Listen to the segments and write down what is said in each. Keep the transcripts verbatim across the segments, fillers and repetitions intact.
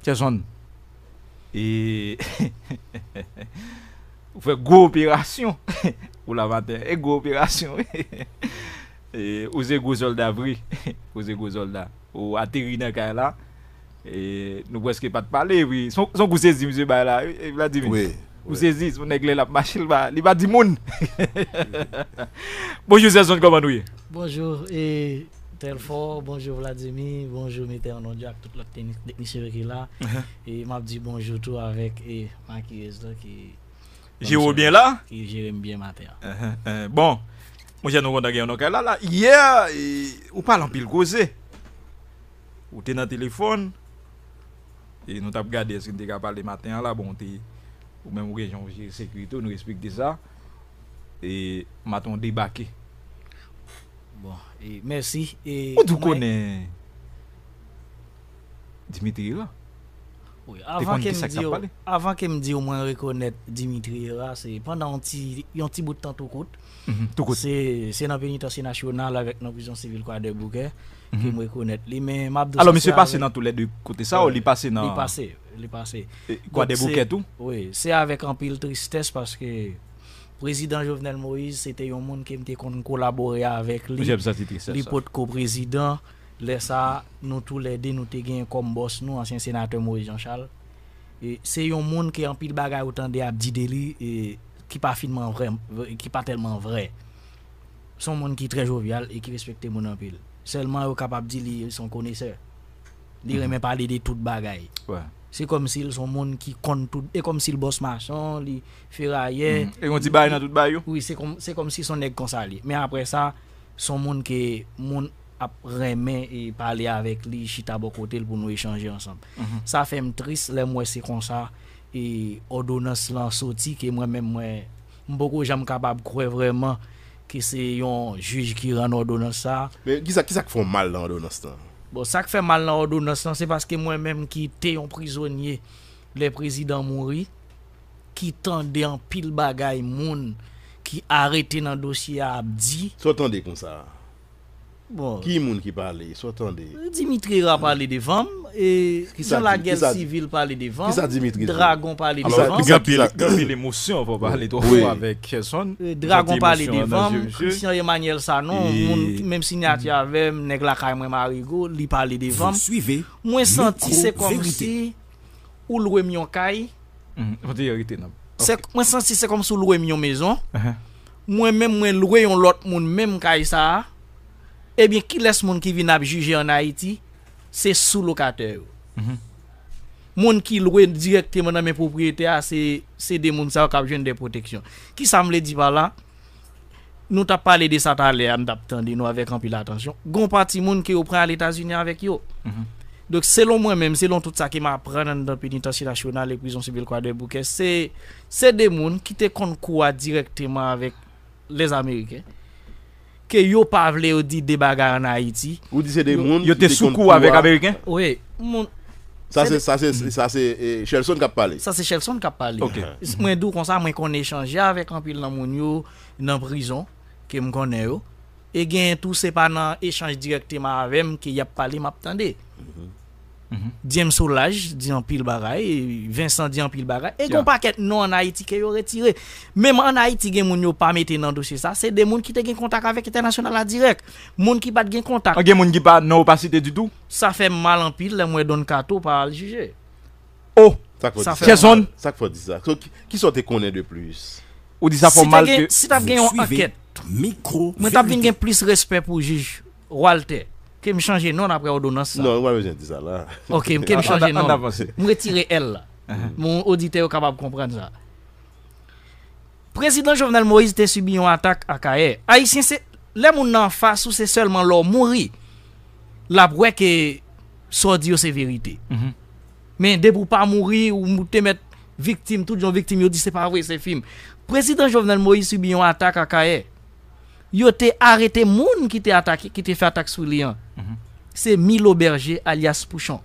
Chèson, e, ou fè gwo operasyon pou la maten. E gwo operasyon, wi. E, ou se gwo sòlda vre. Ou se gwo sòlda. Ou ateri nan kay la. E, nou prèske pa t pale, wi. Se yon, se yon gwo sezi, misye bay la, wi, e, Vladimir. Wi, wi. Ou sezi, se yon nèg lè l ap mache, li pa, li pa di moun. Bonjou, Chèson, kòman nou ye? Bonjou, e, Telfò, bonjou, Vladimir, bonjou, Metè Anondyo ak tout lòt tekni-, teknisyen yo ki la. Ahan. E m ap di bonjou tou avèk, e, makiyèz la ki Jere w byen la? Ki jere m byen maten an. Ahan, ahan. Bon, monchè, nou kontan gen w nan kay la, la. Yè, e, ou pale anpil koze. Ou te nan telefòn. E nou t ap gade èske n te ka pale maten an la. Bon, ou te, ou menm ou gen jan w jere sekirite w, nou respekte sa. E maten w debake. Bon, e mèsi. E ou tou mwen konnen Dimitri Hérard? Wi, te avan konn ke m di w, avan ke m di w mwen rekonèt Dimitri Hérard, se pandan yon ti, yon ti bout tan tou kout. Mhm, tou kout. Se, se nan penitansye nasyonal avèk nan prizon sivil Kwadèboukè ke m rekonèt li. Men m ap di w sa, se avèk, alò, misye pase nan tou lè de kote sa, ou li pase nan, li pase, li pase. E, Kwadèboukè tou? Wi, se avèk anpil tristès paske Prezidan Jovenel Moïse, se te yon moun ke m te konn kolabore avèk li. Li potko prezidan. Lè sa a, nou toulède, nou te gen kòm bòs nou, ansyen senatè Moïse Jean Charles. E se yon moun ke anpil bagay ou tande ap di de li, e ki pa finman vrè, ki pa tèlman vrè. Se yon moun ki trè jovyal e ki respekte moun anpil. Sèlman, yo kapab di li se yon konesè. Li renmen pale de tout bagay. Wè. Se kòmsi l se yon moun ki konn tout, e kòmsi l bòs machann, li ferayè. Mhm. E yon ti bagay nan tout bagay yo? Wi, se kòm, se kòmsi se yon nèg konsa li ye. Men apre sa, se yon moun ke moun ap renmen e pale avèk li, chita bò kote l pou nou echanje ansanm. Mhm. Sa fè m tris lè m wè se konsa, e òdonans lan soti, ke mwen menm mwen, m poko janm kapab kwè vrèman ke se yon jij ki rann òdonans sa. Men kisa, kisa k fè w mal nan òdonans lan? Bon, sa k fè mal nan òdonans lan, se paske mwen menm ki te yon prizonye lè prezidan mouri, ki tande anpil bagay moun ki arete nan dosye a ap di. Sa w tande konsa? Bon. Ki moun ki pale? Sa w tande? Dimitri Hérard pale devan m, e jan lagè sivil pale devan m, Dragon pale devan m. Gen anpil, gen anpil emosyon, fò pa ale twò fò avèk Chèson. E, Dragon pale devan m, Christian Emmanuel Sanon, moun menm siyati avè m, nèg lakay mwen Marigo, li pale devan m. Mwen santi se kòmsi ou lwe m yon kay. Hmm, fò te rete nan. Se, mwen santi se kòmsi ou lwe m yon mezon. Mwen menm, mwen lwe yon lòt moun menm kay sa a. Ebyen, kilès moun ki vin ap jije ann Ayiti? Se sou lokatè yo. Mhm. Moun ki lwe dirèkteman nan men pwopriyetè a, se, se de moun sa yo k ap jwenn de pwoteksyon. Kisa m vle di pa la? Nou t ap pale de sa talè a, m t ap tande nou avèk anpil atansyon. Gon pati moun ke yo pran al Etazini avèk yo. Mhm. Donk, selon mwen menm, selon tout sa ke m aprann anndan penitansye nasyonal e prizon sivil Kwadèboukè, se, se de moun ki te konn kou a dirèkteman avèk lèzameriken, ke yo pa vle yo di de bagay ann Ayiti. Ou di se de moun ki te sou kou avèk Ameriken? Wi, moun. Sa se, sa se, sa se, e, Shelson k ap pale. Sa se Shelson k ap pale. Ok. Mwen di w konsa, mwen konn echanje avèk anpil nan moun yo nan prizon, ke m konnen yo. E genyen tou, se pa nan echanj dirèkteman avè m ke y ap pale, m ap tande. Mhm. James Solages di anpil bagay, Vincent di anpil bagay. E gon pakèt non ann Ayiti ke yo retire. Menm ann Ayiti, gen moun yo pa mete nan dosye sa. Se de moun ki te gen kontak avèk entènasyonal la dirèk. Moun ki pa t gen kontak. Gen moun ki pa, non, yo pa site ditou. Sa fè m mal anpil lè m wè Don Kato pa al jije. Oh! Sa k fè w di sa? Sa k fè w di sa? So, ki, kisa w te konnen de plis? Ou di sa fè w mal ke. Si t ap gen yon ankèt, mwen t ap vin gen plis respè pou jij Walter, ke m chanje non apre òdonans sa. Non, ou pa bezwen di sa la. Ok, ke m chanje non. Ann avanse. M retire L la. Mon oditè yo kapab konprann sa. Prezidan Jovenel Moïse te sibi yon atak Akayè. Ayisyen, se lè moun nan anfas ou, se sèlman lè w mouri l ap wè ke sa w di yo se verite. Mhm. Men depi w pa mouri, ou te mèt viktim, tout jan w viktim, yo di se pa vre, se fim. Prezidan Jovenel Moïse sibi yon atak Akayè. Yo te arete moun ki te atake, ki te fè atak sou li an. Mhm. Se Milo Berger, alyas Pouchon.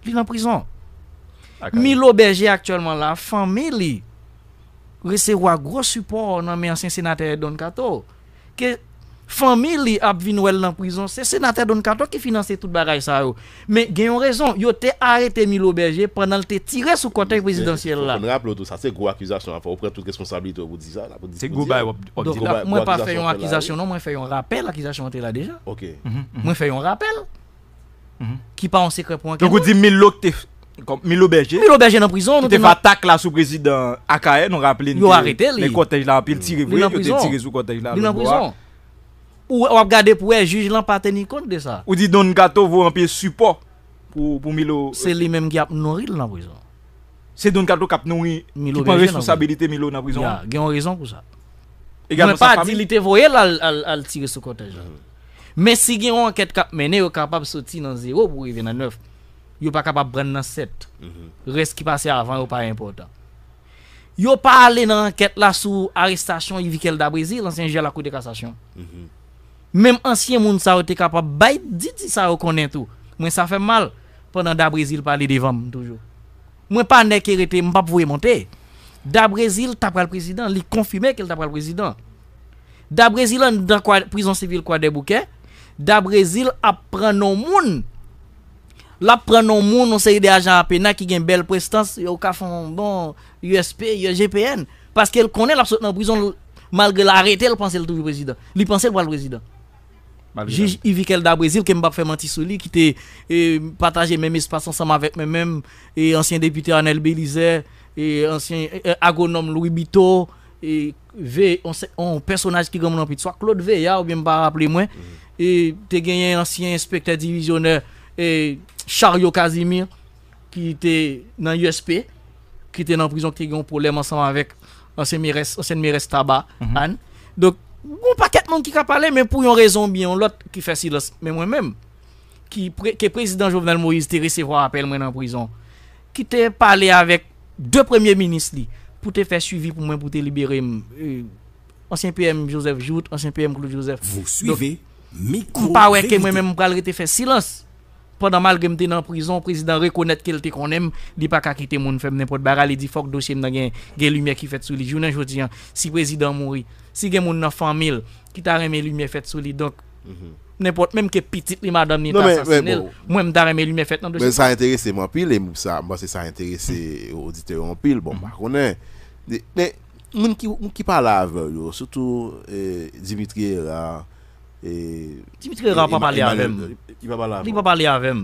Li nan prizon. Milo Berger aktyèlman la, fanmi li resevwa gwo sipò nan men ansyen senatè Don Kato. Ke Fanmi li ap vin wè l nan prizon. Se senatè Don Kato ki finanse tout bagay sa yo. Men gen yon rezon, yo te arete Milo Bèje pandan l te tire sou kòtèj prezidansyèl la. Fò n raple w tou, sa se gwo akizasyon, fò w pran tout responsablite w pou di sa. Se gwo bagay w ap di la. Mwen pa fè yon akizasyon non, mwen fè yon rapèl, akizasyon an te la deja. Mwen fè yon rapèl ki pa yon sekrè pou ankenn. Donk ou di Milo ki te Milo Bèje. Milo Bèje nan prizon. Ki te fè atak la sou prezidan Akayè, nou raple n. Yo arete li. Men kòtèj la anpil tire vre, yo te tire sou kòtèj la lòt bò a. Ou w ap gade pou wè jij lan pa teni kont de sa. Ou di Don Kato voye anpil sipò pou, pou Milo. Se li menm ki ap nouri l nan prizon. Se Don Kato k ap nouri, ki pran responsabilite Milo nan prizon an. Ya, gen yon rezon pou sa. Mwen pa di li te voye l al, al, al tire sou kòtèj la. Men si gen yon ankèt k ap mennen, yo kapab soti nan zewo pou rive nan nèf. Yo pa kapab pran nan sèt. Rès ki pase avan yo pa enpòtan. Yo pa ale nan ankèt la sou arestasyon Yvikel Dabrezil, ansyen jij a Lakou de Kasasyon. Menm ansyen moun sa yo te kapab bay Didi sa yo konnen tou. Mwen sa fè m mal pandan Dabrezil pale devan m toujou. Mwen pa nèg ki rete, m p ap voye monte. Dabrezil ta pral prezidan, li konfime ke l ta pral prezidan. Dabrezil anndan prizon sivil Kwadèboukè, Dabrezil ap pran non moun. L ap pran non moun, yon seri de ajan APENA ki gen bèl prestans, yo ka fè yon bon U S P, U S G P N. Paske l konnen l ap sot nan prizon, malgre l arete l, panse l toujou prezidan. Li panse l pral prezidan. Jij Yvikel Dabrezil, ke m p ap fè manti sou li, ki te e, pataje menm espas ansanm avèk mwen menm, e, ansyen depite Arnel Belizaire, e, ansyen e, agwonòm Louis Bito, e, ve, on, se- on pèsonaj ki granmoun anpil, swa Claude Veillard oubyen m pa raple mwen, e, te genyen ansyen enspektè divizyonè e, Chariot Casimir, ki te nan U S P, ki te nan prizon, ki te gen yon pwoblèm ansanm avèk ansyen merès, ansyèn merès Taba, Ann. Donk, gon pakèt moun ki ka pale, men pou yon rezon oubyen yon lòt ki fè silans. Men mwen menm, ki pre, ke prezidan Jovenel Moïse te resevwa apèl mwen nan prizon, ki te pale avèk de premye minis li pou te fè swivi pou mwen pou te libere m, e, ansyen P M Joseph Jouthe, ansyen P M Claude Joseph. Donk, m pa wè ke mwen menm m pral rete fè silans. Pandan malgre m te nan prizon, prezidan rekonèt ke l te konnen m, li pa ka kite moun fè m nenpòt bagay, li di fòk dosye m nan gen, gen limyè ki fèt sou li. Jounen jodi an, si prezidan mouri, si gen moun nan fanmi l ki ta renmen limyè fèt sou li, donk, nenpòt, menm ke pitit li, madanm li ta asasinen l, mwen m ta renmen limyè fèt nan dosye sa. Men sa enterese m anpil, e m sa, m panse sa enterese oditè yo anpil, bon, m pa konnen. Men, moun ki, moun ki pale avè w yo, sitou e, Dimitri Herard, e, Dimitri Herard pa pale avè m. Li pa pale avè m.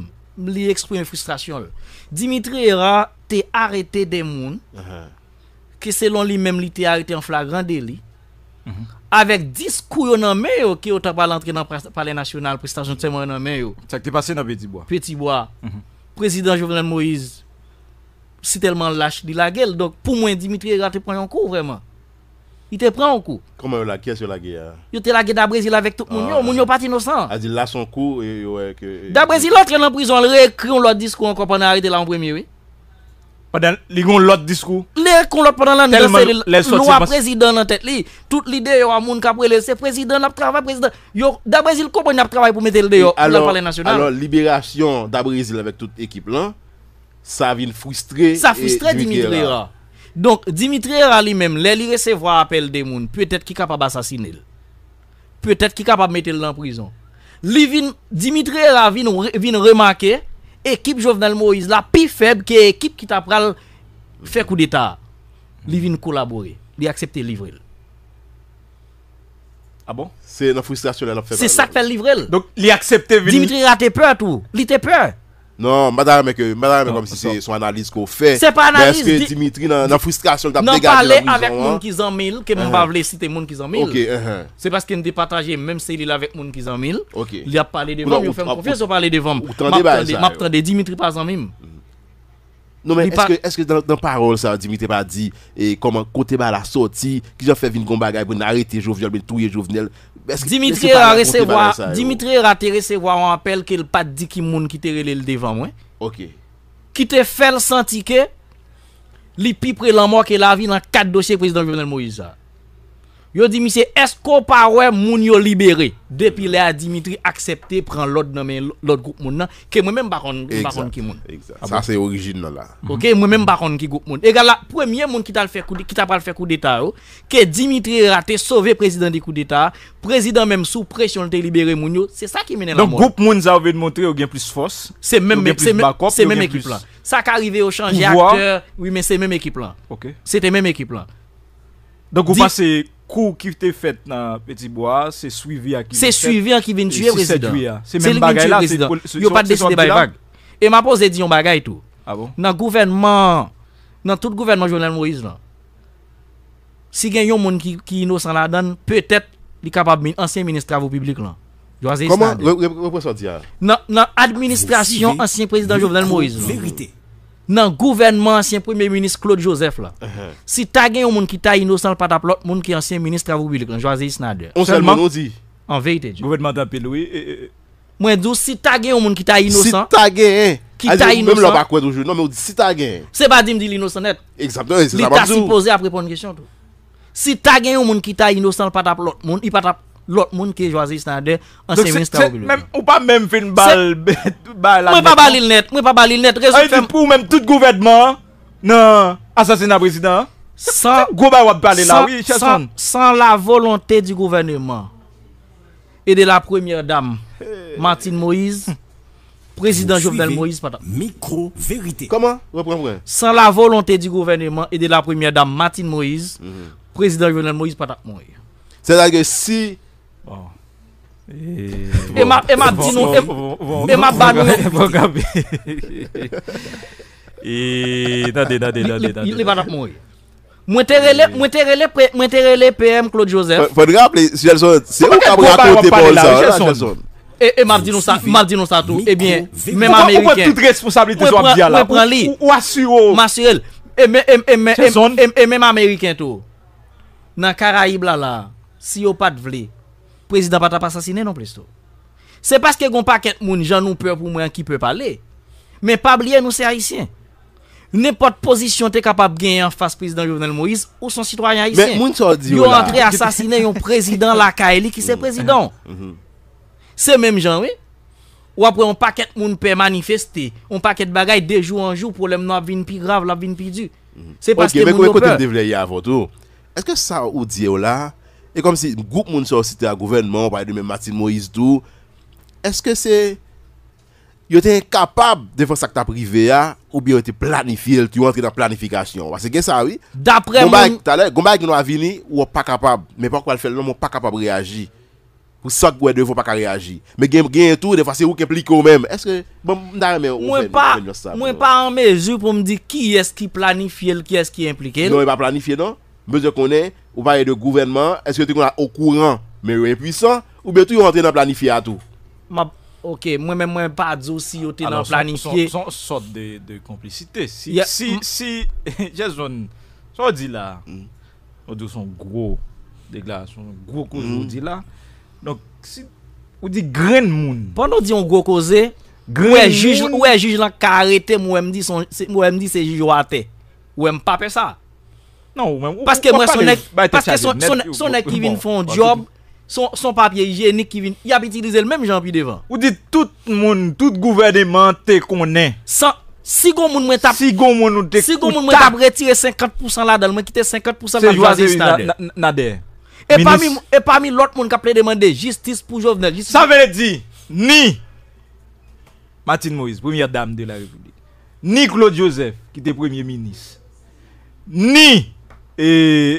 Li eksprime fristrasyon l. Dimitri Herard te arete de moun ke selon li menm li te arete an flagran deli, avèk diskou yo nan men yo ke yo ta pral antre nan pra- Palè Nasyonal, prestasyon sèman yo nan men yo. Sa k te pase nan Petibwa. Petibwa. Prezidan Jovenel Moïse si tèlman lach li lage l. Donk pou mwen Dimitri Herard te pran yon kou vrèman. Li te pran yon kou. Kòman yo lage, kiyès yo lage a? Yo te lage Dabrezil avèk tout moun yo. Moun yo pa t inosan. A di la se yon kou e yo wè ke. Dabrezil antre nan prizon, l reekri yon lòt diskou ankò pandan arete la an premye wi. Pandan li gen yon lòt diskou. Li gen yon lòt pandan l anndan selil, lwa prezidan nan tèt li. Tout li deyò a moun k ap rele l se prezidan l ap travay, prezidan. Yo, Dabrezil konprann y ap travay pou mete l deyò, pou l al Palè Nasyonal. Alò, liberasyon Dabrezil avèk tout ekip lan, sa vin fristre. Sa fristre Dimitri Herard. Donk, Dimitri Herard li menm, lè li resevwa apèl de moun, petèt ki kapab asasine l. Petèt ki kapab mete l nan prizon. Li vin, Dimitri Herard vin, vin remake ekip Jovenel Moïse la pi fèb ke ekip ki ta pral fè koudeta a. Li vin kolabore. Li aksepte livre l. A bon? Se nan fristrasyon li l ap fè bagay. Se sa k fè l livre l. Donk, li aksepte vin. Dimitri Herard te pè tou. Li te pè. Non, m pa ta renmen ke, m pa ta renmen kòmsi se, se yon analiz ke w fè. Se pa analiz. Men èske Dimitri nan, nan fristrasyon l t ap degaje nan prizon an? Nan pale avèk moun ki zanmi l, ke m pa vle site moun ki zanmi l. Se paske m te pataje menm selil avèk moun ki zanmi l. Li ap pale devan m, yo fè m konfyans, yo pale devan m. M ap tande, Dimitri pa zanmi m. Non men èske, èske nan, nan pawòl sa Dimitri pa di e kòman kote bagay la sòti, kijan fè vin gon bagay pou n arete Jovenel, pou n touye Jovenel? Dimitri Herard resevwa, Dimitri Herard te resevwa yon apèl ke l pa t di ki moun ki te rele l devan mwen. Ok. Ki te fè l santi ke li pi pre lanmò ke lavi nan kad dosye prezidan Jovenel Moïse sa. Yo di misye, èske w pa wè moun yo libere? Depi lè a Dimitri aksepte pran lòd nan men lòt gwoup moun nan, ke mwen menm m pa konn, m pa konn ki moun. Egzat. Sa se orijin nan la. Oke, mwen menm m pa konn ki gwoup moun. Egal la, premye moun ki t al fè koudeta, ki ta pral fè koudeta yo, ke Dimitri rate sove prezidan de koudeta, prezidan menm sou presyon l te libere moun yo, se sa ki mennen lanmò. Donk gwoup moun sa yo vin montre yo gen plis fòs, se menm, se menm ekip lan. Sa ka rive yo chanje aktè, wi, men se menm ekip lan. Se te menm ekip lan. Donk ou panse kou ki te fèt nan Petibwa a, se swivi a ki vin fèt? Se swivi an ki vin tiye prezidan. Se menm bagay la, se pol- se- Yo pa t deside bay vag. E m a poze di yon bagay tou. Nan gouvènman, nan tout gouvènman Jovenel Moïse lan, si gen yon moun ki, ki inosan ladan l, petèt li kapab mi- ansyen minis travo piblik lan, Joise Isnader. Kòman? Re- re- repran sa w di a. Nan, nan administrasyon ansyen prezidan Jovenel Moïse lan, nan gouvènman ansyen premye minis Claude Joseph la, si ta gen yon moun ki ta inosan, l pa t ap lòt moun ke ansyen minis travo piblik lan, Joise Isnader. Yon sèl moun ou di? An verite, Dye. Gouvènman t anpil, wi. Mwen di w, si ta gen yon moun ki ta inosan, si ta genyen, ki ta inosan, menm lè w pa kwè toujou, non, men w di si ta genyen. Se pa di m di l inosan nèt. Egzakteman, se sa m ap di w. Li ta sipoze ap reponn kesyon tou. Si ta gen yon moun ki ta inosan, l pa t ap lòt moun, li pa t ap lòt moun ke Joise Isnader, ansyen minis travo piblik. Menm, ou pa menm fin ba l, ba l. Mwen pa ba li l nèt, mwen pa ba li l nèt. Rezon k fè m pou menm tout gouvènman an nan asasina prezidan an. San gwo bagay w ap pale la, wi, Chèson. Sans la volonté du gouvernement et de la première dame Martine Moïse, prezidan Jovenel Moïse pa t ap. Mikro verite. Kòman? Repran, repran. Sans la volonté du gouvernement et de la première dame Martine Moïse, prezidan Jovenel Moïse pa t ap mouri. Sètadi ke si... E m ap, e m ap di nou, e m ap ba nou yon... E tande, tande, tande, tande. Li pa t ap mouri. Mwen te rele, mwen te rele, mwen te rele P M Claude Joseph. Fò n raple, Chèson, se ou k ap rakonte pawòl sa yo la, Chèson. E, e m ap di nou sa, m ap di nou sa tou. Ebyen, menm Ameriken. Ou pran tout responsablite sa w ap di a la. Mwen pran li. Ou asire w. M asire l. E men, e, e men, e, e, e menm Ameriken tou. Nan Karayib la, la, si yo pa t vle, prezidan pa t ap asasinen non plis tou. Se paske gon pakèt moun jan nou pè pou mwen an ki pè pale. Men pa bliye nou se Ayisyen. Nenpòt pozisyon te kapab genyen anfas prezidan Jovenel Moïse, ou se yon sitwayen ayisyen. Men moun sa w di yo la. Yo antre asasinen yon prezidan lakay li ki se prezidan w. Se menm jan, wi. W ap wè yon pakèt moun pè manifeste, yon pakèt bagay de jou an jou, pwoblèm nou ap vin pi grav, l ap vin pi di. Se paske moun yo pè. Kote m te vle ye avè w tou. Èske sa ou di yo la, e kòmsi gwoup moun sa w site a, gouvènman, w pale de menm Martine Moïse tou, èske se yo te enkapab devan sa k t ap rive a, oubyen yo te planifye l, yo antre nan planifikasyon? Paske gen sa, wi. Daprè mwen, talè, gon bagay ki nou a vini, ou pa kapab, men pòk pral fè l non, men w pa kapab reyaji. Pou sa k wè devan w pa ka reyaji. Men gen, gen tou, defwa se ou k enplike w menm. Èske, bon, m ta renmen ou fè nou sa pou nou wè. Mwen pa an mezi pou m di kiyès ki planifye l, kiyès ki enplike l. Non, e pa planifye non. M bezwen konnen, ou pale de gouvènman, èske yo te konn okouran, men yo enpwisan, oubyen tou yo antre nan planifye a tou? M ap, oke, mwen menm mwen pa di w si yo te nan planifye. Alò, se yon, se yon, se yon sòt de, de konplisite. Si, si, si, Jason, sa w di la, ou di w se yon gwo deklarasyon, yon gwo koze ou di la. Donk, si ou di grenn moun. Pandan w di yon gwo koze, ou wè jij, ou wè jij lan ka arete m, ou wè m di se, ou wè m di se jij ou atè. Ou wè m pa pè sa. Non, ou menm, ou, paske mwen se yon nèg, paske se yon nèg ki vin fè yon djòb, se yon, se yon papye ijyenik ki vin, y ap itilize l menm jan pi devan. Ou di tout moun, tout gouvèneman te konnen. San, si gon moun mwen t ap, si gon moun ou te, si gon moun mwen t ap retire senkant pousan ladan l, mwen kite senkant pousan l ap Joise Isnader. E pami, e pami lòt moun k ap plede mande jistis pou Jovenel, jistis. Sa vle di, ni Martine Moïse, premyè dam de la Repiblik, ni Claude Joseph, ki te premye minis, ni, e,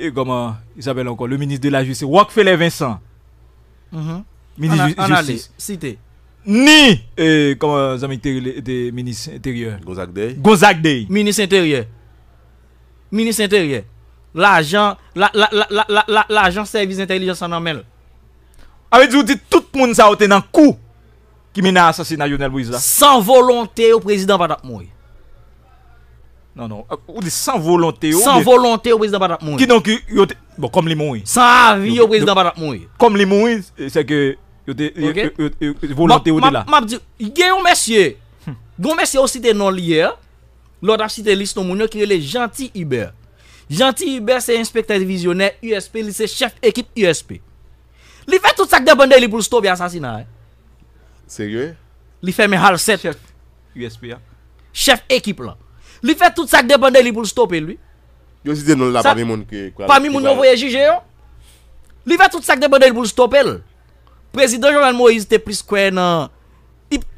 e, comment il s'appelle encore, le ministre de la Justice, Rockfeller Vincent, minis jistis, ni, e, kòman zanmi te rele, te minis enteryè? Gonzague Day. Gonzague Day. Minis enteryè. Minis enteryè. Lajan, la, la, lajan sèvis entèlijans lan nan men l. A vle di ou di tout moun sa yo te nan kou ki mennen a asasina Jovenel Moïse la? San volonte yo, prezidan pa t ap mouri. Non, non. Ou di san volonte yo? San volonte yo, prezidan pa t ap mouri. Kidonk, yo te, bon, kòm li mouri. San avi yo, prezidan pa t ap mouri. Kòm li mouri, se ke yo te, yo, yo, yo, volonte yo te la. M ap di, gen yon mesye, gen yon mesye ou site non l yè, lè w t ap site lis non moun yo ki rele Jeanty Hubert. Jeanty Hubert se enspektè divizyonè U S P, li se chèf ekip U S P. Li fè tout sa k depann de li pou l stope asasina a. Serye? Li fèmen HALSET. Chèf U S P a. Chèf ekip lan. Li fè tout sa k depann de li pou l stope l, wi. Yo site non l la pami moun ki. Pami moun yo voye jije yo. Li fè tout sa k depann de li pou l stope l. Prezidan Jovenel Moïse te plis kwè nan.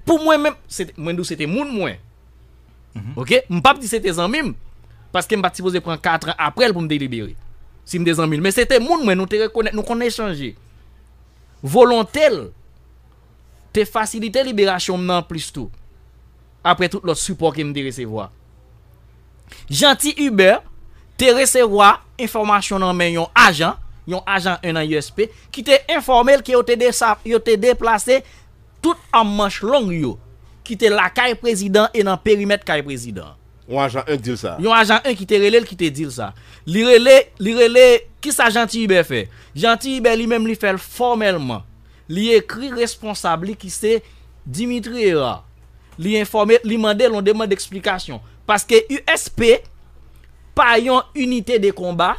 Pou mwen menm, mwen di w se te moun mwen. Ok? M p ap di se te zanmi m. Paske m pa t sipoze pran katran apre l pou m te libere. Si m te zanmi l. Men se te moun mwen, nou te rekonèt, nou konn echanje. Volonte l te fasilite liberasyon m nan plis tou. Apre tout lòt sipò ke m te resevwa. Jeanty Hubert te resevwa enfòmasyon nan men yon ajan, yon ajan en nan U S P, ki te enfòme l ke yo te, desa, yo te deplase tout àm manch long yo ki te lakay prezidan e nan perimèt kay prezidan. Yon ajan en ki di l sa. Yon ajan en ki te rele l ki te di l sa. Li rele, li rele, kisa Jeanty Hubert fè? Jeanty Hubert li menm li fè l fòmèlman. Li ekri responsab li ki se Dimitri Hérard. Li enfòme, li mande l yon demann eksplikasyon. Paske U S P pa yon inite de konba,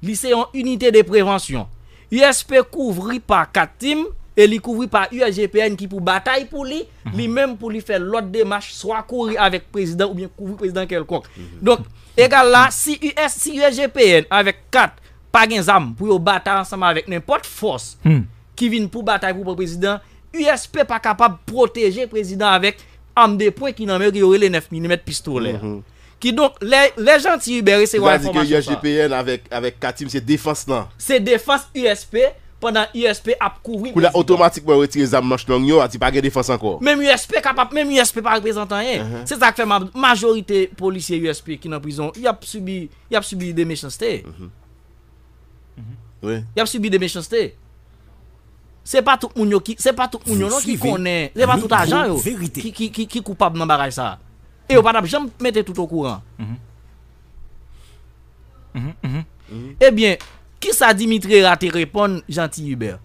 li se yon inite de prevansyon. U S P kouvri pa kat tim e li kouvri pa U S G P N ki pou batay pou li, li menm pou li fè lòt demach, swa kouri avèk prezidan oubyen kouvri prezidan kèlkonk. Donk, egal la, si U S, si U S G P N avèk kat pa gen zam pou yo batay ansanm avèk nenpòt fòs ki vin pou batay pou pran prezidan, U S P pa kapab pwoteje prezidan avèk àm de pwen ki nan men yo, ke yo rele nèf milimèt pistolè. Kidonk, lè, lè Jeanty Hubert resevwa enfòmasyon sa. Sa vle di ke U S G P N avèk, avèk kat tim se defans lan. Se defans U S P pandan U S P ap kouvri prezidan. Kou la otomatikman yo retire zam manch long yo, a di pa gen defans ankò. Menm U S P kapab, menm U S P pa reprezante anyen. Se sa k fè ma-, majorite polisye U S P ki nan prizon, y ap sibi, y ap sibi de mechanste. Wi. Y ap sibi de mechanste. Se pa tout moun yo ki, se pa tout moun yo non ki konnen, se pa tout ajan yo ki, ki, ki, ki koupab nan bagay sa. E yo pa t ap janm mete tout okouran. Ebyen, kisa Dimitri Hérard te reponn Jeanty Hubert?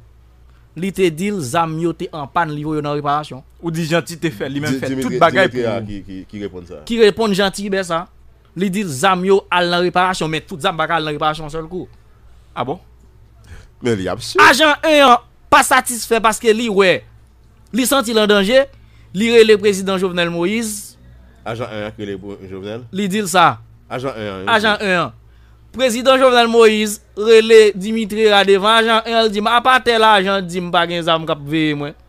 Li te di l zam yo te an pàn, li voye yo nan reparasyon. Ou di Jeanty te fè, li menm fè tout bagay pou. Ki, ki, ki reponn sa? Ki reponn Jeanty Hubert sa? Li di l zam yo al nan reparasyon, men tout zam pa ka al nan reparasyon yon sèl kou. A bon? Men li absird. Ajan en an pa satisfè paske li wè, li santi l an danje, li rele prezidan Jovenel Moïse. Ajan en an ki rele Jovenel? Li di l sa. Ajan en an. Ajan en an. Prezidan Jovenel Moïse rele Dimitri Hérard devan ajan en an, li di m apa tèl ajan di m pa gen zam k ap veye mwen.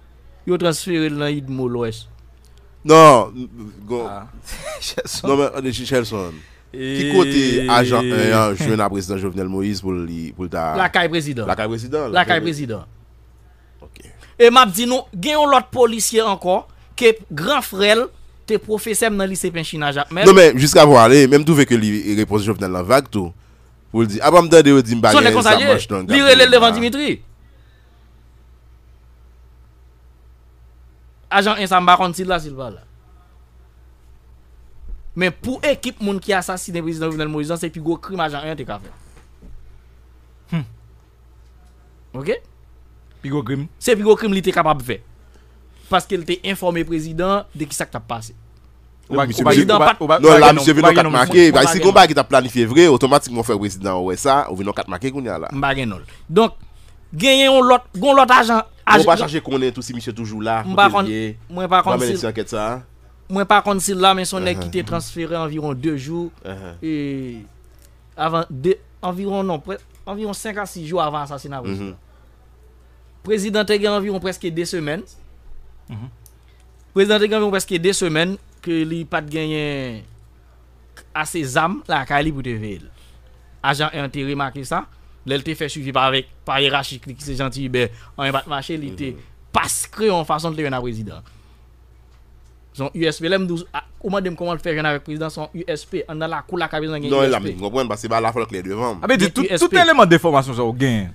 Yo transfere l nan UDMO Lwès. Non, gon. Ah. Non, men, Chelson. Ki kote ajan en an jwenn a prezidan Jovenel Moïse pou li, pou l ta. Lakay prezidan. Lakay prezidan. Lakay prezidan. Ok. E m ap di nou, gen yon lòt polisye ankò, ke gran frè l te pwofesè m nan lise Penchina Jakmèl. Non, men, jiska pou ale, men m twouve ke li repons Jovenel lan vag tou. Pou l di, apa m tande yo di m pa gen zam manch long. Li rele l devan Dimitri. Ajan en sa m pa konn si l la, si l pa la. Men pou ekip moun ki asasinen prezidan Jovenel Moïse lan, se pi gwo krim ajan en te ka fè. Hmm. Ok? Pi gwo krim. Se pi gwo krim li te kapab fè. Paske l te enfòme prezidan de kisa k t ap pase. Prezidan pa t. Non, la misye vin yon kat make. Si gon bagay ki t ap planifye vre, otomatikman w fè prezidan an wè sa, ou vin yon kat make kounye a la. M pa gen non l. Donk, genyen yon lòt, gon lòt ajan. Ou pa chache konnen tou si misye toujou la, kote l ye, pou al mennen ti ankèt sa a. Mwen pa konn si l la, men se yon nèg ki te transfere anviwon de jou. Avan de, anviwon non, prè, anviwon senk a sis jou avan asasina prezidan. Prezidan te gen anviwon prèske de semèn. Prezidan te gen anviwon prèske de semèn ke li pa t genyen ase zam lakay li pou te veye l. Ajan en an te remake sa, lè l te fè swivi pa avèk, pa yerachik li ki se Jeanty Hubert, anyen pa t mache, li te pas kreyon fason l te jwenn a prezidan. Se yon U S P. Lè m di w, ou mande m kòman l fè jwenn avèk prezidan, se yon U S P. Anndan lakou lakay prezidan gen U S P. Non, e la m konprann, paske ba la fòk klè devan m. A vle di, tout, tout eleman de enfòmasyon sa w genyen.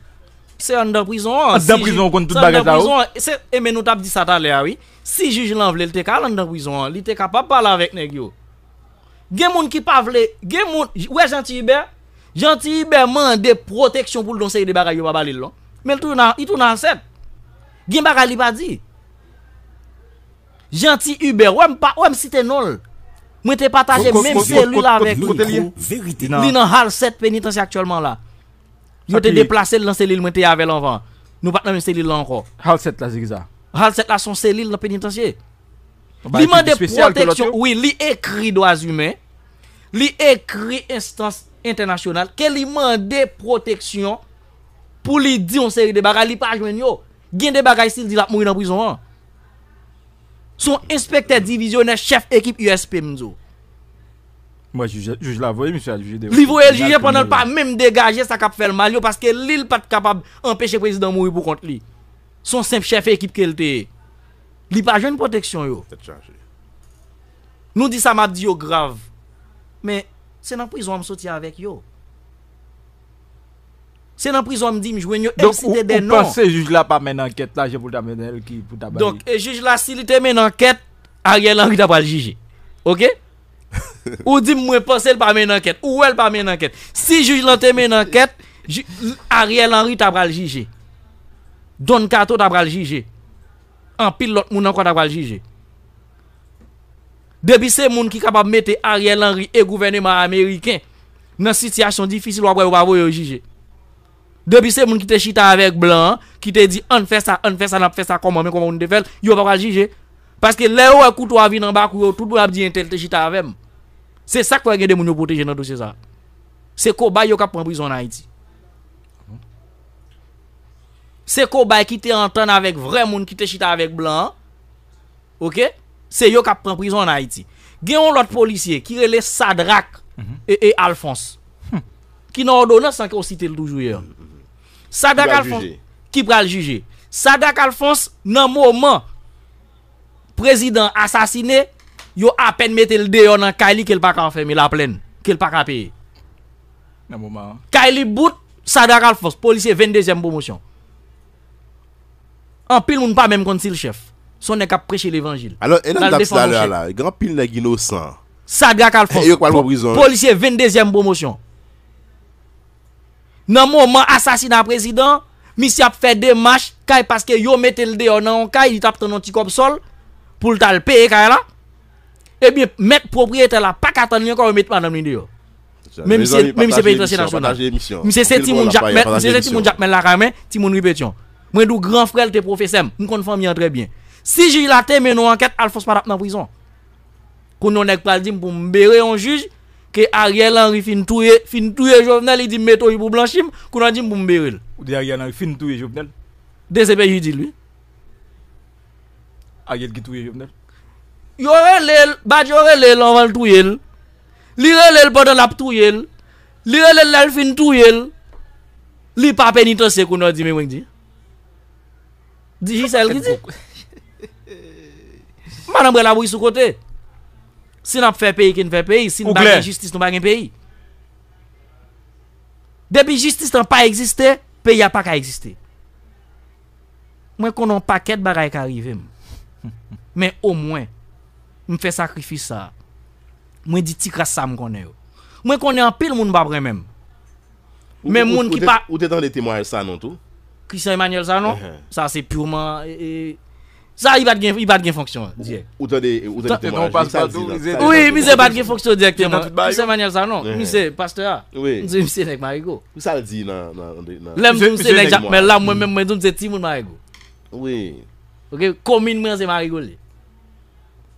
Se anndan prizon an. Anndan prizon ou konn tout bagay sa yo. Se, e men nou t ap di sa talè a, wi. Si jij lan vle, l te ka al anndan prizon an. Li te kapab pale avèk nèg yo. Gen moun ki pa vle, gen moun, w wè Jeanty Hubert? Jeanty Hubert mande pwoteksyon pou l de yon seri de bagay yo pa ba li l non. Men l tounen, li tounen HALSET. Gen bagay li pa di. Jeanty Hubert, wè m pa, wè m site non l. Mwen te pataje menm selil avèk li. Li nan Halsèt penitansye aktyèlman la. Yo te deplase l nan selil mwen te avè l anvan. Nou pa t nan menm selil la ankò. Halsèt la se kisa? Halsèt la se yon selil nan penitansye. Li mande pwoteksyon, wi, li ekri dwa imen, li ekri enstans entènasyonal ke li mande pwoteksyon pou li di yon seri de bagay, li pa jwenn yo. Gen de bagay si l di l ap mouri nan prizon an. Se yon enspektè divizyonè chèf ekip U S P m di w. Mwen jij la voye misye al jije devan. Li voye l jije pandan l pa menm degaje sa k ap fè l mal yo paske li l pa t kapab anpeche prezidan mouri pou kont li. Se yon senp chèf ekip ke l te ye. Li pa jwenn pwoteksyon yo. Nou di sa m ap di yo grav. Men se nan prizon an m soti avèk yo. Se nan prizon an m di m jwenn yo e m site de non. Donk ou panse jij la pa mennen ankèt la jan pou l ta mennen l ki pou ta ba li. Donk e jij la si li te mennen ankèt, Ariel Henry ta pral jije. Oke? Ou di m mwen panse l pa mennen ankèt. Ou wè l pa mennen ankèt. Si jij lan te mennen ankèt, Ariel Henry ta pral jije. Don Kato ta pral jije. Anpil lòt moun ankò ta pral jije. Depi se moun ki kapab mete Ariel Henry e gouvèneman ameriken nan sitiyasyon difisil w ap wè yo pa voye yo jije. Depi se moun ki te chita avèk blan an, ki te di ann fè sa, ann fè sa, n ap fè sa kòman, men kòman moun te fè l, yo pa pral jije. Paske lè yo wè kouto a vin anba kou yo, tout moun ap di entèl te chita avè m. Se sa k fè gen de moun yo pwoteje nan dosye sa. Se kobay yo k ap pran prizon ann Ayiti. Se kobay ki te antann avèk vrè moun ki te chita avèk blan an. Oke? Se yo k ap pran prizon ann Ayiti. Gen yon lòt polisye ki rele Sadrak e, e Alphonse. Ki nan òdonans lan ke w site l toujou yè. Sadrak Alphonse ki pral jije. Sadrak Alphonse nan moman prezidan an asasine, yo apèn mete l deyò nan kay li ke l pa ka anfème Laplèn, ke l pa ka peye. Nan moman an. Kay li bout, Sadrak Alphonse, polisye venndezyèm pwomosyon. Anpil moun pa menm konn si l chèf. Se yon nèg k ap preche levanjil. Alò, e nan dat talè a la, gen anpil nèg inosan. Sadrak Alphonse, polisye venndezyèm pwomosyon. Nan moman asasina prezidan, misye ap fè demach kay paske yo mete l deyò nan yon kay, li t ap tann yon ti kòb sòl pou l t al peye kay la. Ebyen, mèt pwopriyetè la pa ka tann li ankò, yo met madanm li deyò. Men misye, men misye penitansye nasyonal. Misye se timoun Jakmèl, misye se timoun Jakmèl lakay mwen, timoun Ripetyon. Mwen di w gran frè l te pwofesè m, m konn fanmi an trè byen. Si jij la te mennen yon ankèt, Alphonse pa t ap nan prizon. Kounye a yon nèg pral di m pou m bere yon jij ke Ariel Henry fin touye, fin touye Jovenel, li di m mete w wi pou blanchi m, kounye a di m pou m bere l. Ou di Ariel Henry fin touye Jovenel? D C P J di l wi. Ariel ki touye Jovenel? Yo rele l, badj yo rele l anvan l touye l. Li rele l pandan l ap touye l. Li rele l lè l fin touye l. Li pa penitansye kounye a di men mwen k di. Di Jisèl ki di. M pa nan bwè labouyi sou kote. Si n ap fè peyi, ki n fè peyi. Si n pa gen jistis, nou pa gen peyi. Depi jistis lan pa egziste, peyi a pa ka egziste. Mwen konnen yon pakèt bagay ka rive m. Men omwen, m fè sakrifis sa a. Mwen di ti kras sa m konnen yo. Mwen konnen anpil moun p ap renmen m. Men moun ki pa. Ou te tande temwayaj Sanon tou? Christian Emmanuel Sanon? Sa se purman. Sa li pa t gen, li pa t gen fonksyon dirèk. Ou tande, ou tande temwayaj li, sa l di nan? Wi, misye pa t gen fonksyon dirèkteman. Christian Emmanuel Sanon, misye pastè a. Misye, misye nèg Marigo. Sa l di nan, nan, nan. Lè m di w se nèg Jakmèl la, mwen menm mwen di w m se timoun Marigo. Wi. Oke, komin mwen se Marigo l ye.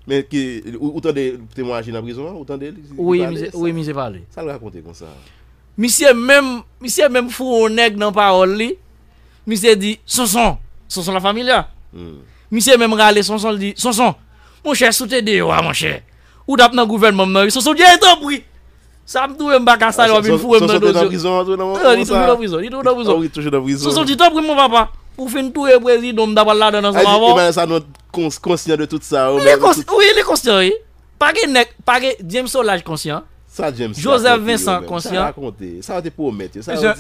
Men ki, ou, ou tande temwayaj li nan prizon an? Ou tande li, li pale? Wi, misye pale. Sa l rakonte konsa? Misye menm, misye menm foure yon nèg nan pawòl li. Misye di, Sonson, Sonson la familya. Misye menm rale Sonson, li di, Sonson, monchè, si w te deyò a, monchè, ou t ap nan gouvènman m nan wi. Sonson di, ey, tanpri! Sa m touye m pa ka salye w ap vin foure m nan dosye. Non, li toujou nan prizon, li toujou nan prizon. Sonson di, tanpri, mon papa, ou fin touye prezidan, m ta pral ladann ansanm avè w. Emmanuel Sanon konsyan de tout sa yo. Li konsyan, wi, li konsyan, wi. Pa gen nèg, pa gen, James Solages konsyan. Sa James Joseph Vincent konsyan. Sa rakonte, sa yo te pwomèt yo, sa yo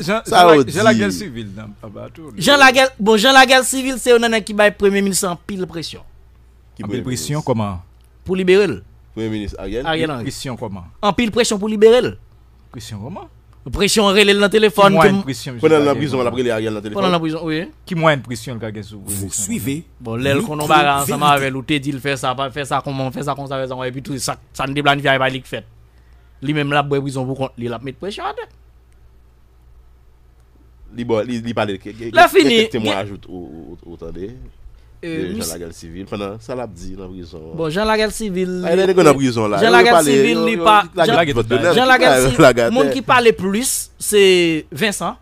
di. Jan Lagèl Sivil nan papa tou. Jan Lagèl, bon, Jan Lagèl Sivil se youn nan nèg ki bay premye minis anpil presyon. Anpil presyon kòman? Pou libere l. Premye minis Ariel? Ariel Henry. Presyon kòman? Anpil presyon pou libere l. Presyon kòman? Presyon, rele l nan telefòn. Ki mwayen presyon misye ka gen sou Ariel? Pandan l nan prizon, wi. Ki mwayen presyon l ka gen sou Ariel? Bon, lè l konn yon bagay ansanm avè l, ou te di l fè sa, fè sa kòman, fè sa konsa, fè sa konsa, epi tou sa n te planifye a, e pa li k fèt. Li menm l ap bwè prizon pou kont li, l ap met presyon atè. Li bon, li, li pale. Lè fini. Kèk temwayaj ou, ou, ou, ou tande? Jan lagè l sivil, pandan sa l ap di nan prizon an. Bon, jan lagè l sivil. Ay, lè nèg yo nan prizon la. Jan lagè l sivil, li pa. Jan lagè l sivil. Moun ki pale plis, se Vincent.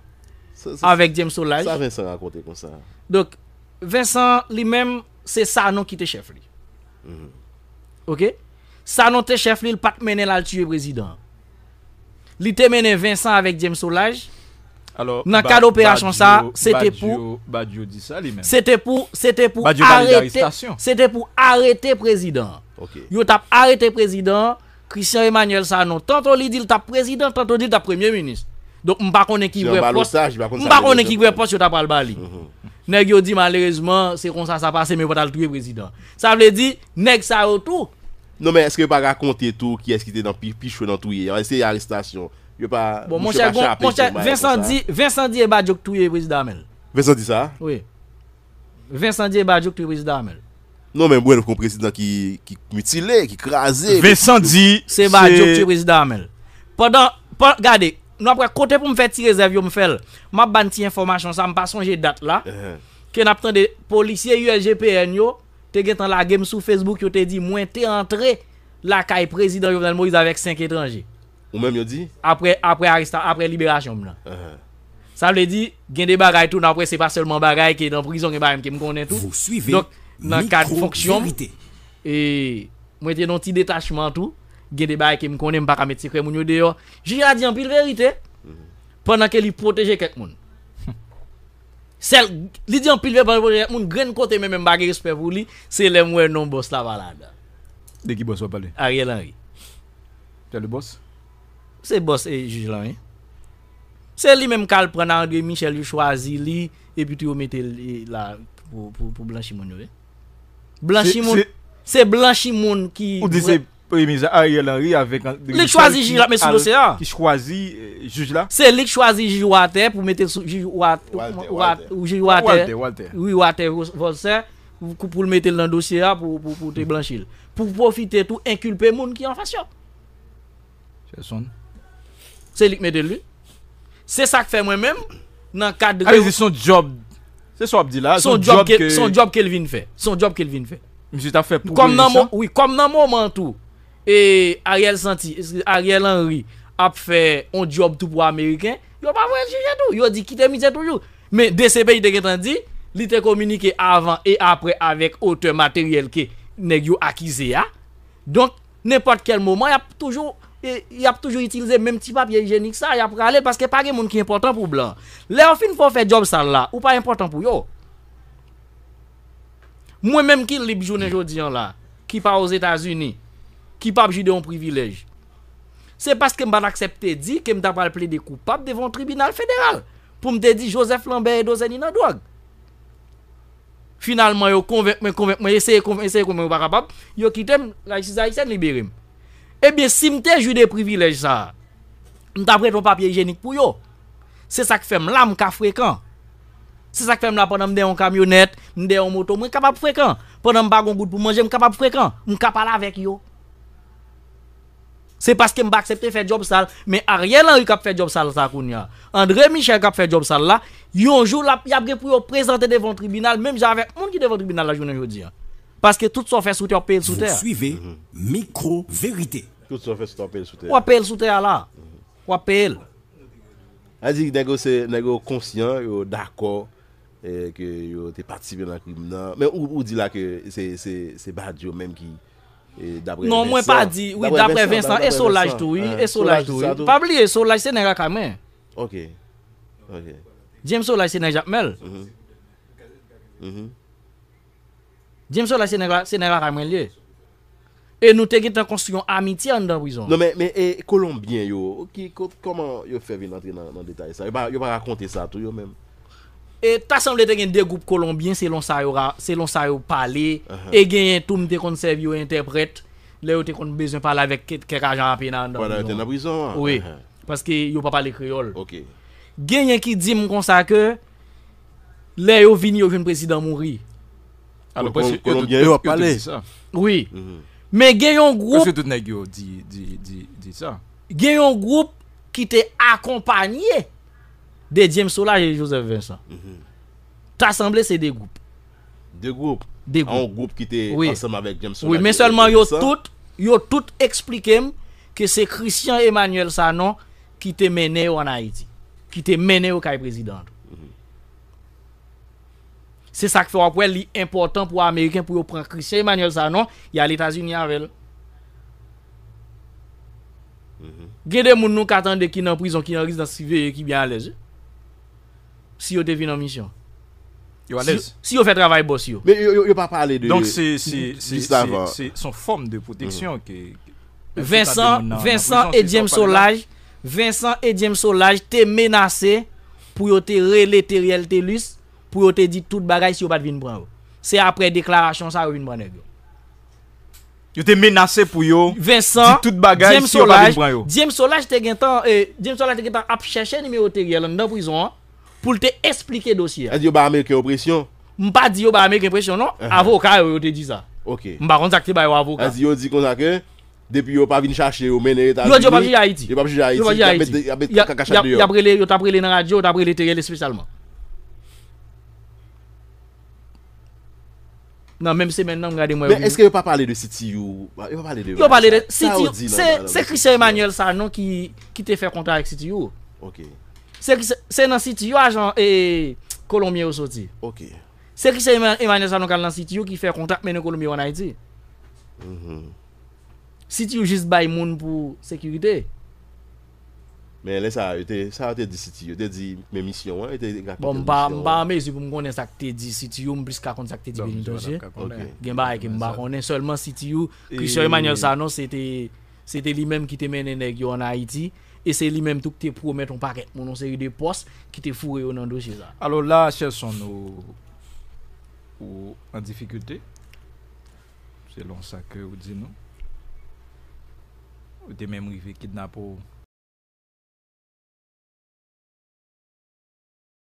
Avèk James Solages. Sa Vincent rakonte konsa? Donk, Vincent, li menm, se Sanon ki te chèf li. Oke? Sanon te chèf li, l pa t mennen l al tiye prezidan an. Li te mennen Vincent avèk James Solages. Nan kad operasyon sa a, se te pou. Se te pou, se te pou arete. Se te pou arete prezidan an. Yo t ap arete prezidan an. Christian Emmanuel Sanon, tanto li di l t ap prezidan, tanto di l t ap premye minis. Donk, m pa konnen ki vrè pòs. M pa konnen ki vrè pòs yo ta pral ba li. Nèg yo di, malerezman, se konsa sa pase, men yo pa t al touye prezidan. Sa vle di, nèg sa yo tou. Non, men èske yo pa rakonte tou kiyès ki te nan pi, pi cho nan touye? Èske se arestasyon? Yo pa. Bon, monchè, monchè, Vincent di, Vincent di e Badio k touye prezidan Amel. Vincent di sa? Wi. Vincent di e Badio k touye prezidan Amel. Non, men mwen wè yon prezidan ki, ki mitile, ki kraze. Vincent di. Se Badio k touye prezidan Amel. Pandan, pan, gade, nou ap wè kote pou m fè ti rezèv yo, m fè l. M ap ba n ti enfòmasyon sa, m pa sonje dat la. Ke n ap tande polisye U S G P N yo te gentan lage m sou Facebook, yo te di mwen te antre lakay prezidan Jovenel Moïse avèk senk etranje. Ou menm yo di? Apre, apre aresta, apre liberasyon m nan. Sa vle di, gen de bagay tou, n ap wè se pa sèlman bagay ke nan prizon, gen bagay ke m konnen tou. Donk, nan kad fonksyon m, e, mwen te nan ti detachman tou, gen de bagay ke m konnen, m pa ka met sekrè moun yo deyò. Jij la di anpil verite, pandan ke li pwoteje kèk moun. Sèl, li di anpil verite pandan l pwoteje kèk moun, grenn kote men menm m pa gen respè pou li, se lè m wè non bòs la pa ladan. De ki bòs w ap pale? Ariel Henry. Tèl bòs? Se bòs e jij lan, wi. Se li menm k al pran André Michel, yo chwazi li, epi tou yo mete l e, la pou, pou, pou blanchi moun yo, wi. Blanchi moun, se blanchi moun ki. Ou di se Premye Minis Ariel Henry avèk André Michel. Li k chwazi jij la, men sou dosye a. Ki chwazi jij la. Se li k chwazi jij Walter pou mete l sou jij Walter. Walter. Wi, Walter Volcè. Pou l mete l nan dosye a pou, pou, pou te blanchi l. Pou pwofite tou enkilpe moun ki anfas yo. Se li k mete l, wi. Se sa k fè mwen menm, nan kad. Sa vle di se yon djòb. Se sa w ap di la. Se yon djòb ke, se yon djòb ke l vin fè. Se yon djòb ke l vin fè. Misye t ap fè pou premye minis lan. Wi, kòm nan moman tou, e Ariel santi, Ariel Henry ap fè yon djòb tou pou Ameriken, yo pa voye l jije tou. Yo di kite mizè toujou. Men D C P I te gentan di, li te kominike avan e apre avèk otè materyèl ke nèg yo akize a. Donk, nenpòt kèl moman, y ap toujou, e, y ap toujou itilize menm ti papye ijyenik sa, y ap rale l, paske pa gen moun ki enpòtan pou blan. Lè yo fin fè w fè djòb sal la, ou pa enpòtan pou yo. Mwen menm ki lib jounen jodi an la, ki pa Ozetazini, ki p ap jwi de yon privilèj, se paske m pa t aksepte di ke m ta pral plede koupab devan yon tribinal federal pou m te di Joseph Lambert e Dozeni nan dwòg. Finalman, yo konvenk mwen, konvenk mwen, eseye konvenk, eseye konvenk mwen, yo pa kapab. Yo kite m, lajistis ayisyèn libere m. Ebyen, si m te jwi de privilèj sa a, m t ap rete yon papye ijyenik pou yo. Se sa k fè m la, m ka frekan. Se sa k fè m la, pandan m dèyè yon kamyonèt, m dèyè yon moto, mwen kapab frekan. Pandan m pa gen goud pou manje, m kapab frekan. M ka pale avèk yo. Se paske m pa aksepte fè djòb sal. Men Ariel Henry k ap fè djòb sal sa kounye a. André Michel k ap fè djòb sal la. Yon jou, l ap, y ap gen pou yo prezante devan tribinal, menm jan avèk moun ki devan tribinal la jounen jodi a. Paske tout sa w fè sou tè, w ap peye l sou tè. Vous suivez Micro Vérité. Tout sa w fè sou tè, w ap peye l sou tè. W ap peye l sou tè a la. W ap peye l. Sa di nèg yo se, nèg yo konsyan, yo dakò, e, ke yo te patisipe nan krim nan. Men ou, ou di la ke se, se, se Badio menm ki, e, daprè Vincent. Non, mwen pa di, wi, daprè Vincent, e Solages tou, wi, e Solages tou, wi. Pa bliye, Solages se nèg lakay mwen. Ok. Ok. James Solages se nèg Jakmèl. James Solages se nèg la, se nèg lakay mwen l ye. E nou te gentan konstwi yon amitye anndan prizon an. Non, men, men, e, Kolonbyen yo, ki, ko-, kòman yo fè vin antre nan, nan detay sa? Yo pa, yo pa rakonte sa tou, yo menm? E, ta sanble te gen de gwoup Kolonbyen, selon sa yo ra-, selon sa yo pale. E genyen tou, m te konn sèvi yo entèprèt, lè yo te konn bezwen pale avèk kè-, kèk ajan A P N A anndan prizon an. Pandan yo te nan prizon an? Wi. Paske yo pa pale kreyòl. Ok. Genyen ki di m konsa ke lè yo vini, yo jwenn prezidan mouri. Alò, Kolon- prèske yo tout- Kolonbyen yo ap yo tout pale. Di sa. Wi. Men gen yon gwoup, Prèske tout nèg yo di, di, di, di sa. Gen yon gwoup ki te akonpanye de James Solages e Joseph Vincent. Ta sanble se de gwoup. De gwoup. De An yon gwoup. Gwoup ki te Wi. Ansanm avèk James Wi, Solages men e sèlman yo Vincent. Tout, yo tout eksplike m ke se Christian Emmanuel Sanon ki te mennen yo ann Ayiti. Ki te mennen yo kay prezidan an tou. Se sa k fè w ap wè li enpòtan pou Ameriken pou yo pran Christian Emmanuel Sanon, y al Etazini avè l. Gen de moun nou ka tande ki nan prizon, ki nan rezidans siveye, ki byen alèz, wi. Si yo te vin an misyon. Yo Si, alèz. Si yo fè travay bòs yo. Men yo, yo, yo pa pale de. Donk se se se Jis avan. se- se yon fòm de pwoteksyon ke Vincent, Vincent e James Solages, Vincent e James Solages te menase pou yo te rele Theriel Thelus, pou yo te di tout bagay si yo pa t vin pran yo. Se apre deklarasyon sa yo vin pran nèg yo. Yo te menase pou yo Vincent, di tout bagay James si yo pa vin Solages, pran yo. James Solages te gentan, eh, James Solages te gentan ap chèche nimewo Theriel anndan prizon an pou l te eksplike dosye a. Sa di yo ba Ameriken yo presyon. M pa di yo ba Ameriken presyon non. Avoka yo, yo te di sa. Ok. M pa konn sa k te ba yo avoka. Sa di yo di konsa ke depi yo pa vin chache yo mennen Etazini. Yo di yo p ap jije Ayiti. Yo p ap jije Ayiti. Yo p ap jije Y ap Ayiti. met- y ap met Y ap- kakachat y ap- deyò. Y ap rele, yo t ap rele nan radyo, yo t ap rele Theriel espesyalman. Nan menm semèn nan, m gade mwen. Men èske yo pa pale de C T U? Yo pa pale de. Yo pale de Sa yo C T U. di nan- Se nan- se Christian Emmanuel Sanon ki ki te fè kontra avèk C T U. Ok. Se ki- se- se nan C T U ajan e Kolonbyen yo soti. Ok. Se Christian Emma- Emmanuel Sanon k al nan C T U ki fè kontra mennen Kolonbyen yo ann Ayiti. C T U jis bay moun pou sekirite. Men lè sa yo te sa yo te di C T U, yo te di men misyon an, yo te rapide. Bon, m pa m pa an mezi pou m konnen sa k te di C T U, m plis ka konn sa k te di Bon, penitansye. m pa konnen. Ok. Gen bagay ke m pa konnen. Sèlman C T U, Christian Emmanuel Sanon, se te se te li menm ki te mennen nèg yo ann Ayiti. E se li menm tou ki te pwomèt yon pakèt moun yon seri de pòs ki te foure yo nan dosye sa. Alò la, Shelson, ou, ou an difikilte, selon sa ke ou di nou. Ou te menm rive kidnape w